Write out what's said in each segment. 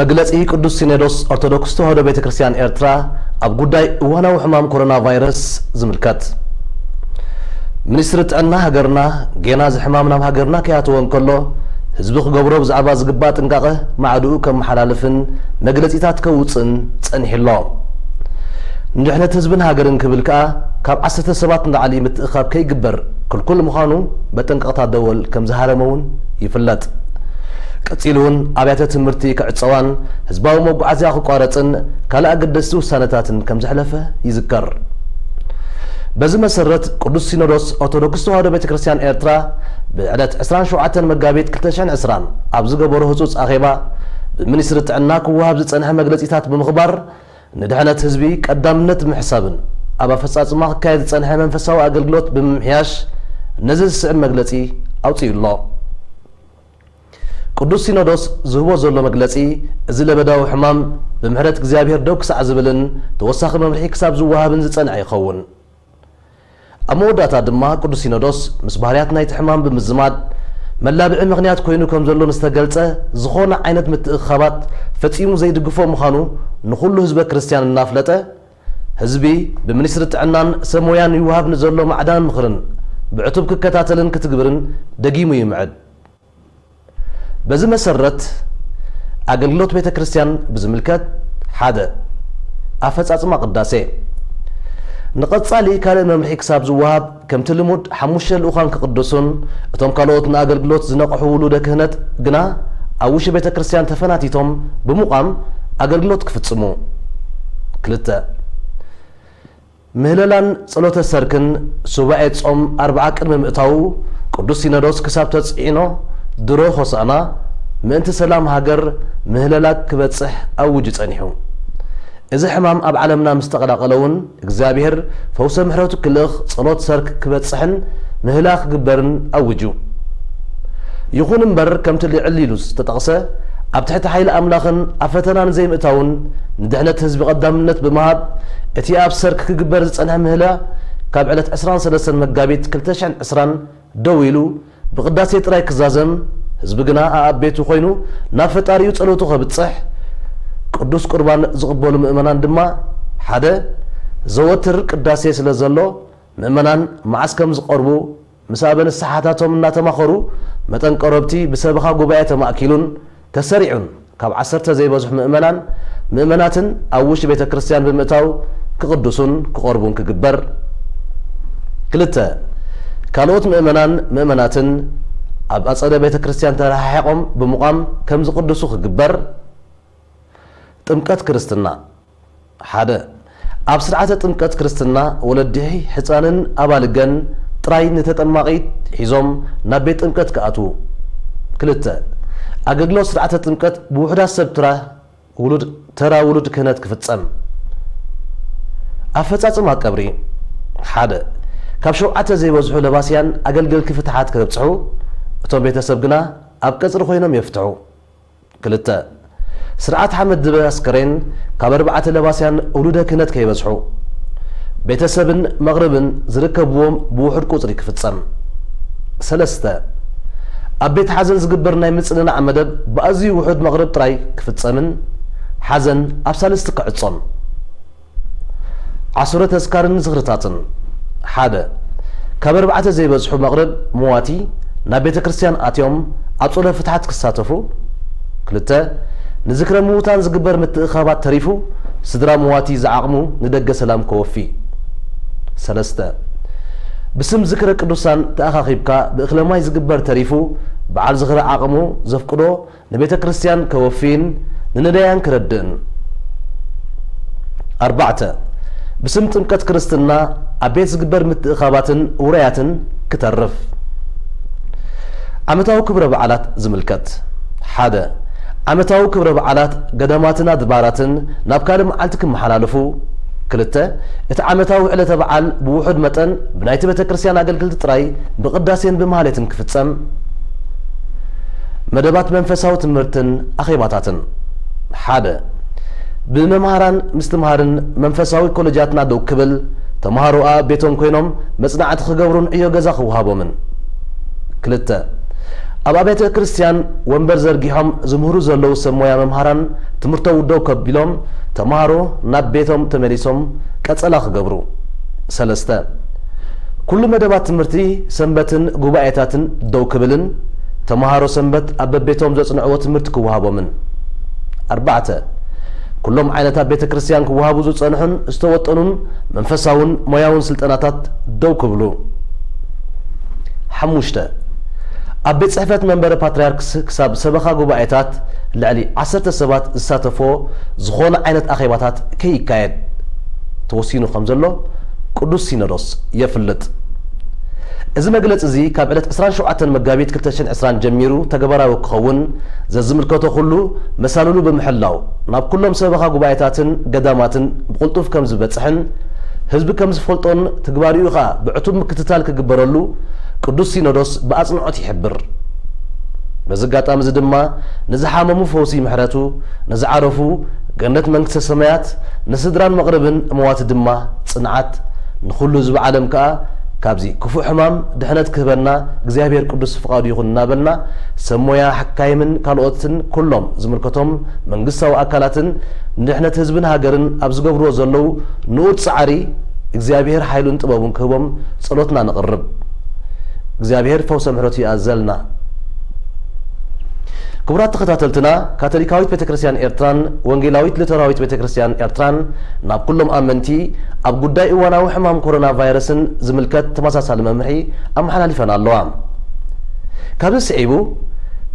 መግለጺ ቅዱስ ሲኖዶስ ኦርቶዶክስ ተዋህዶ ቤተ ክርስቲያን ኤርትራ ኣብ ጉዳይ እዋናዊ ሕማም ኮሮና ቫይረስ ዝምልከት። ሚኒስትሪ ጥዕና ሃገርና ጌና እዚ ሕማም ናብ ሃገርና ከይኣተወ እንከሎ ህዝቢ ክገብሮ ብዛዕባ ዝግባእ ጥንቃቐ ማዕድኡ ከመሓላልፍን መግለጺታት ከውጽእን ጸኒሑ ኣሎ። ንድሕነት ህዝብን ሃገርን ክብል ከኣ ካብ ዓሰርተ ሰባት ንላዕሊ ምትእኻብ ከይግበር ክልኩል ምዃኑ መጠንቀቕታ ደወል ከም ዝሃረመ እውን ይፍለጥ። ቀጺሉ እውን ኣብያተ ትምህርቲ ክዕጸዋን ህዝባዊ መጓዓዝያ ክቋረጽን ካልእ ኣገደስቲ ውሳነታትን ከም ዘሕለፈ ይዝከር። በዚ መሰረት ቅዱስ ሲኖዶስ ኦርቶዶክስ ተዋህዶ ቤተ ክርስቲያን ኤርትራ ብዕለት ዕስራን ሸውዓተን መጋቢት ክልተ ሽሕን ዕስራን ኣብ ዝገበሮ ህጹጽ ኣኼባ ብሚኒስትሪ ጥዕና ክወሃብ ዝጸንሐ መግለጺታት ብምኽባር ንድሕነት ህዝቢ ቀዳምነት ብምሕሳብን ኣብ ኣፈጻጽማ ክካየድ ዝጸንሐ መንፈሳዊ ኣገልግሎት ብምምሕያሽ ነዚ ዝስዕብ መግለጺ ኣውጺኡ ኣሎ። ቅዱስ ሲኖዶስ ዝህቦ ዘሎ መግለጺ እዚ ለበዳዊ ሕማም ብምሕረት እግዚኣብሔር ደው ክሳዕ ዝብልን ተወሳኺ መምርሒ ክሳብ ዝወሃብን ዝጸንዐ ይኸውን። ኣብ መወዳእታ ድማ ቅዱስ ሲኖዶስ ምስ ባህርያት ናይቲ ሕማም ብምዝማድ መላብዒ ምኽንያት ኮይኑ ከም ዘሎ ንዝተገልጸ ዝኾነ ዓይነት ምትእኽኻባት ፈጺሙ ዘይድግፎ ምዃኑ ንኹሉ ህዝበ ክርስቲያን እናፍለጠ ህዝቢ ብሚኒስትሪ ጥዕናን ሰብ ሞያን ይወሃብ ንዘሎ ማዕዳን ምኽርን ብዕቱብ ክከታተልን ክትግብርን ደጊሙ ይምዕድ። በዚ መሰረት ኣገልግሎት ቤተ ክርስቲያን ብዝምልከት ሓደ ኣፈጻጽማ ቅዳሴ ንቐጻሊ ካልእ መምርሒ ክሳብ ዝወሃብ ከምቲ ልሙድ ሓሙሽተ ልኡኻን ክቕድሱን እቶም ካልኦት ንኣገልግሎት ዝነቕሑ ውሉደ ክህነት ግና ኣብ ውሽጢ ቤተ ክርስቲያን ተፈናቲቶም ብምቋም ኣገልግሎት ክፍጽሙ። ክልተ ምህለላን ጸሎተ ሰርክን ሱባኤ ጾም ኣርብዓ ቅድሚ ምእታዉ ቅዱስ ሲኖዶስ ክሳብ ተጽዒኖ ድሮ ሆሳዕና ምእንቲ ሰላም ሃገር ምህለላ ክበጽሕ ኣውጁ ጸኒሑ። እዚ ሕማም ኣብ ዓለምና ምስ ተቐላቐለ እውን እግዚኣብሔር ፈውሰ ምሕረቱ ክልእኽ ጸሎት ሰርክ ክበጽሕን ምህላ ክግበርን ኣውጁ። ይኹን እምበር ከምቲ ልዕል ኢሉ ዝተጠቕሰ ኣብ ትሕቲ ሓይሊ ኣምላኽን ኣብ ፈተና ንዘይምእታውን ንድሕነት ህዝቢ ቀዳምነት ብምሃብ እቲ ኣብ ሰርክ ክግበር ዝጸንሐ ምህላ ካብ ዕለት ዕስራን ሰለስተን መጋቢት ክልተ ሽሕን ዕስራን ደው ኢሉ ብቕዳሴ ጥራይ ክዛዘም ህዝቢ ግና ኣኣብ ቤቱ ኮይኑ ናብ ፈጣሪኡ ጸሎቱ ከብጽሕ ቅዱስ ቁርባን ዝቕበሉ ምእመናን ድማ ሓደ ዘወትር ቅዳሴ ስለ ዘሎ ምእመናን መዓስ ከም ዝቐርቡ ምስ ኣበ ንስሓታቶም እናተማኸሩ መጠን ቀረብቲ ብሰበኻ ጉባኤ ተማእኪሉን ተሰሪዑን ካብ ዓሰርተ ዘይበዝሑ ምእመናን ምእመናትን ኣብ ውሽጢ ቤተ ክርስቲያን ብምእታው ክቕድሱን ክቐርቡን ክግበር። ክልተ ካልኦት ምእመናን ምእመናትን ኣብ ኣጸደ ቤተ ክርስቲያን ተረሓሒቖም ብምቋም ከም ዝቕድሱ ክግበር። ጥምቀት ክርስትና ሓደ ኣብ ስርዓተ ጥምቀት ክርስትና ወለዲ ሕፃንን ኣባልገን ጥራይ ንተጠማቒ ሒዞም ናብ ቤት ጥምቀት ክኣትዉ። ክልተ ኣገልግሎት ስርዓተ ጥምቀት ብውሑዳት ሰብ ትራ ውሉድ ተራ ውሉድ ክህነት ክፍጸም። ኣፈጻጽማ ቀብሪ ሓደ ካብ ሸውዓተ ዘይበዝሑ ለባስያን ኣገልገልኪ ፍትሓት ከብጽሑ እቶም ቤተሰብ ግና ኣብ ቀጽሪ ኮይኖም የፍትሑ። ክልተ ስርዓት ሓመድ ድበ ኣስከሬን ካብ ኣርባዕተ ለባስያን ውሉደ ክህነት ከይበዝሑ ቤተሰብን መቕርብን ዝርከብዎም ብውሑድ ቁጽሪ ክፍጸም። ሰለስተ ኣብ ቤት ሓዘን ዝግበር ናይ ምጽንናዕ መደብ ብኣዝዩ ውሑድ መቕርብ ጥራይ ክፍጸምን ሓዘን ኣብ ሳልስቲ ክዕጾን። ዓሱረ ተዝካርን ዝኽርታትን ሓደ ካብ ኣርባዕተ ዘይበዝሑ መቕርብ ምዋቲ ናብ ቤተ ክርስቲያን ኣትዮም ኣብ ጸሎተ ፍትሓት ክሳተፉ። ክልተ ንዝክረ ምዉታን ዝግበር ምትእኻባት ተሪፉ ስድራ ምዋቲ ዝዓቕሙ ንደገ ሰላም ከወፊ። ሰለስተ ብስም ዝክረ ቅዱሳን ተኣኻኺብካ ብእኽለ ማይ ዝግበር ተሪፉ በዓል ዝኽረ ዓቕሙ ዘፍቅዶ ንቤተ ክርስቲያን ከወፊን ንነዳያን ክረድእን። ኣርባዕተ ብስም ጥምቀት ክርስትና ኣብ ቤት ዝግበር ምትእኻባትን ውራያትን ክተርፍ። ዓመታዊ ክብረ በዓላት ዝምልከት ሓደ ዓመታዊ ክብረ በዓላት ገዳማትን ኣድባራትን ናብ ካልእ መዓልቲ ክመሓላለፉ። ክልተ እቲ ዓመታዊ ዕለተ በዓል ብውሑድ መጠን ብናይቲ ቤተ ክርስቲያን ኣገልግልቲ ጥራይ ብቕዳሴን ብማህሌትን ክፍጸም። መደባት መንፈሳዊ ትምህርትን ኣኼባታትን ሓደ ብመምሃራን ምስትምሃርን መንፈሳዊ ኮለጃትና ደው ክብል ተምሃሮኣ ቤቶም ኮይኖም መጽናዕቲ ክገብሩን ዕዮ ገዛ ክወሃቦምን። ክልተ ኣብ ኣብያተ ክርስቲያን ወንበር ዘርጊሖም ዝምህሩ ዘለዉ ሰብ ሞያ መምሃራን ትምህርቶም ደው ከቢሎም ተምሃሮ ናብ ቤቶም ተመሊሶም ቀጸላ ክገብሩ። ሰለስተ፣ ኩሉ መደባት ትምህርቲ ሰንበትን ጉባኤታትን ደው ክብልን ተምሃሮ ሰንበት ኣብ በቤቶም ዘጽንዕዎ ትምህርቲ ክወሃቦምን። ኣርባዕተ፣ ኩሎም ዓይነታት ቤተ ክርስቲያን ክወሃቡ ዝጸንሑን ዝተወጠኑን መንፈሳውን ሞያውን ስልጠናታት ደው ክብሉ። ሓሙሽተ፣ ኣብ ቤት ጽሕፈት መንበረ ፓትርያርክስ ክሳብ ሰበኻ ጉባኤታት ልዕሊ ዓሰርተ ሰባት ዝሳተፎ ዝኾነ ዓይነት ኣኼባታት ከይካየድ ተወሲኑ ከም ዘሎ ቅዱስ ሲኖዶስ የፍልጥ። እዚ መግለጺ እዚ ካብ ዕለት ዕስራን ሸውዓተን መጋቢት ክልተ ሽሕን ዕስራን ጀሚሩ ተግባራዊ ክኸውን ዘዝምልከቶ ኩሉ መሳልሉ ብምሕላው ናብ ኩሎም ሰበኻ ጉባኤታትን ገዳማትን ብቕልጡፍ ከም ዝበጽሕን ህዝቢ ከም ዝፈልጦን ትግባሪኡ ኸኣ ብዕቱብ ምክትታል ክግበረሉ ቅዱስ ሲኖዶስ ብኣጽንዖት ይሕብር። በዚ ኣጋጣሚ እዚ ድማ ንዝሓመሙ ፈውሲ ምሕረቱ፣ ንዝዓረፉ ገነት መንግስተ ሰማያት፣ ንስድራን መቕርብን እመዋቲ ድማ ጽንዓት፣ ንኹሉ ህዝቢ ዓለም ከኣ ካብዚ ክፉእ ሕማም ድሕነት ክህበና እግዚኣብሔር ቅዱስ ፍቓዱ ይኹን እናበልና ሰብ ሞያ ሓካይምን ካልኦትን ኩሎም ዝምልከቶም መንግስታዊ ኣካላትን ንድሕነት ህዝብን ሃገርን ኣብ ዝገብርዎ ዘለዉ ንኡድ ጻዕሪ እግዚኣብሔር ሓይሉን ጥበቡን ክህቦም ጸሎትና ነቕርብ። እግዚኣብሔር ፈውሰ ምሕረቱ ይኣዘልና። ክቡራት ተኸታተልትና፣ ካቶሊካዊት ቤተክርስትያን ኤርትራን ወንጌላዊት ሉተራዊት ቤተክርስትያን ኤርትራን ናብ ኩሎም ኣመንቲ ኣብ ጉዳይ እዋናዊ ሕማም ኮሮና ቫይረስን ዝምልከት ተመሳሳሊ መምርሒ ኣመሓላሊፈን ኣለዋ። ካብዚ ስዒቡ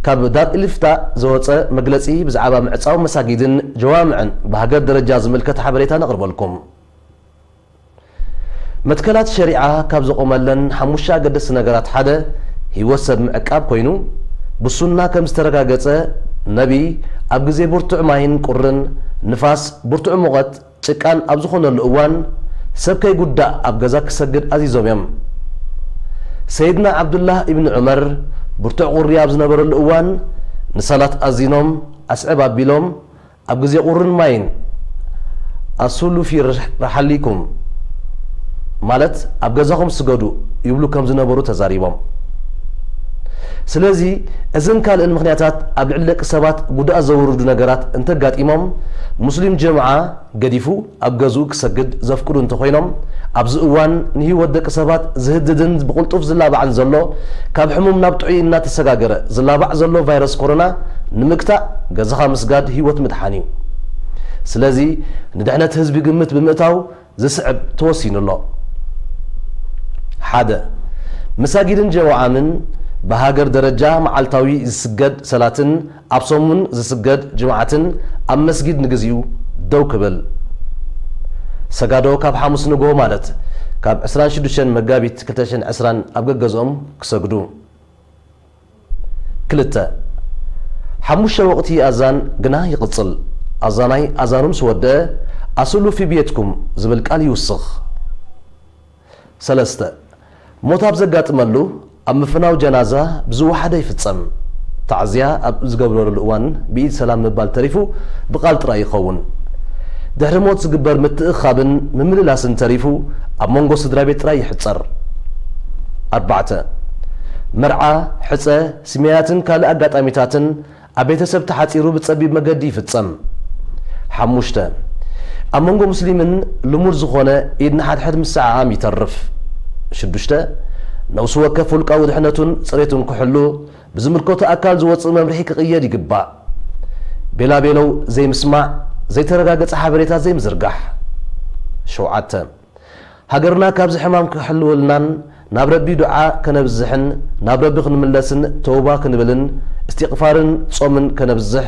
ካብ ዳር ኢልፍታ ዝወጸ መግለጺ ብዛዕባ ምዕጻው መሳጊድን ጀዋምዕን ብሃገር ደረጃ ዝምልከት ሓበሬታ ነቕርበልኩም። መትከላት ሸሪዓ ካብ ዘቖመለን ሓሙሽተ ኣገደስቲ ነገራት ሓደ ህይወት ሰብ ምዕቃብ ኮይኑ፣ ብሱና ከም ዝተረጋገጸ ነቢ ኣብ ግዜ ብርቱዕ ማይን ቁርን፣ ንፋስ፣ ብርቱዕ ሙቐት፣ ጭቃን ኣብ ዝኾነሉ እዋን ሰብ ከይጉዳእ ኣብ ገዛ ክሰግድ ኣዚዞም እዮም። ሰይድና ዓብዱላህ ኢብን ዑመር ብርቱዕ ቁሪ ኣብ ዝነበረሉ እዋን ንሰላት ኣዚኖም ኣስዕብ ኣቢሎም ኣብ ግዜ ቁርን ማይን ኣሱሉ ፊ ርሓሊኩም ማለት ኣብ ገዛኹም ስገዱ ይብሉ ከም ዝነበሩ ተዛሪቦም። ስለዚ እዝን ካልእን ምኽንያታት ኣብ ልዕሊ ደቂ ሰባት ጉድኣት ዘውርዱ ነገራት እንተጋጢሞም ሙስሊም ጀምዓ ገዲፉ ኣብ ገዝኡ ክሰግድ ዘፍቅዱ እንተኾይኖም ኣብዚ እዋን ንህይወት ደቂ ሰባት ዝህድድን ብቕልጡፍ ዝላባዕን ዘሎ ካብ ሕሙም ናብ ጥዑይ እናተሰጋገረ ዝላባዕ ዘሎ ቫይረስ ኮሮና ንምግታእ ገዛኻ ምስጋድ ህይወት ምድሓን እዩ። ስለዚ ንድሕነት ህዝቢ ግምት ብምእታው ዝስዕብ ተወሲኑ ኣሎ። ሓደ፣ መሳጊድን ጀዋዓምን ብሃገር ደረጃ መዓልታዊ ዝስገድ ሰላትን ኣብ ሰሙን ዝስገድ ጅምዓትን ኣብ መስጊድ ንግዚኡ ደው ክብል። ሰጋዶ ካብ ሓሙስ ንግሆ ማለት ካብ ዕስራን ሽዱሽተን መጋቢት ክልተ ሽሕን ዕስራን ኣብ ገገዝኦም ክሰግዱ። ክልተ፣ ሓሙሽተ ወቕቲ ኣዛን ግና ይቕጽል። ኣዛናይ ኣዛኑ ምስ ወደአ ኣስሉ ፊ ቤትኩም ዝብል ቃል ይውስኽ። ሰለስተ፣ ሞት ኣብ ዘጋጥመሉ ኣብ ምፍናው ጀናዛ ብዝወሓደ ይፍጸም። ታዕዝያ ኣብ ዝገብረሉ እዋን ብኢድ ሰላም ምባል ተሪፉ ብቓል ጥራይ ይኸውን። ድሕሪ ሞት ዝግበር ምትእኻብን ምምልላስን ተሪፉ ኣብ መንጎ ስድራ ቤት ጥራይ ይሕጸር። ኣርባዕተ፣ መርዓ፣ ሕጸ፣ ስሜያትን ካልእ ኣጋጣሚታትን ኣብ ቤተሰብ ተሓጺሩ ብጸቢብ መገዲ ይፍጸም። ሓሙሽተ፣ ኣብ መንጎ ሙስሊምን ልሙድ ዝኾነ ኢድ ንሓድሕድ ምስዓዓም ይተርፍ። ሽዱሽተ፣ ነብሲ ወከፍ ውልቃዊ ድሕነቱን ጽሬቱን ክሕሉ ብዝምልከቶ ኣካል ዝወጽእ መምርሒ ክቕየድ ይግባእ። ቤላቤለው ዘይምስማዕ፣ ዘይተረጋገጸ ሓበሬታ ዘይምዝርጋሕ። ሸውዓተ፣ ሃገርና ካብዚ ሕማም ክሕልወልናን ናብ ረቢ ዱዓ ከነብዝሕን ናብ ረቢ ክንምለስን ተውባ ክንብልን እስቲቕፋርን ጾምን ከነብዝሕ፣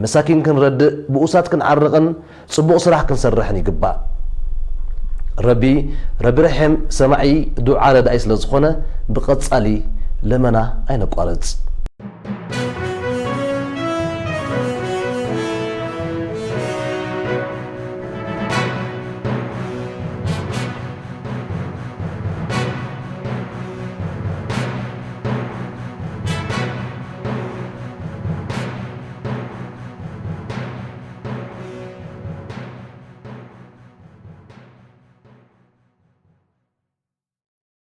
መሳኪን ክንረድእ፣ ብኡሳት ክንዓርቕን ጽቡቕ ስራሕ ክንሰርሕን ይግባእ። ረቢ፣ ረቢ ርሒም ሰማዒ ዱዓ ረዳኢ ስለ ዝኾነ ብቐጻሊ ልመና ኣይነቋርጽ።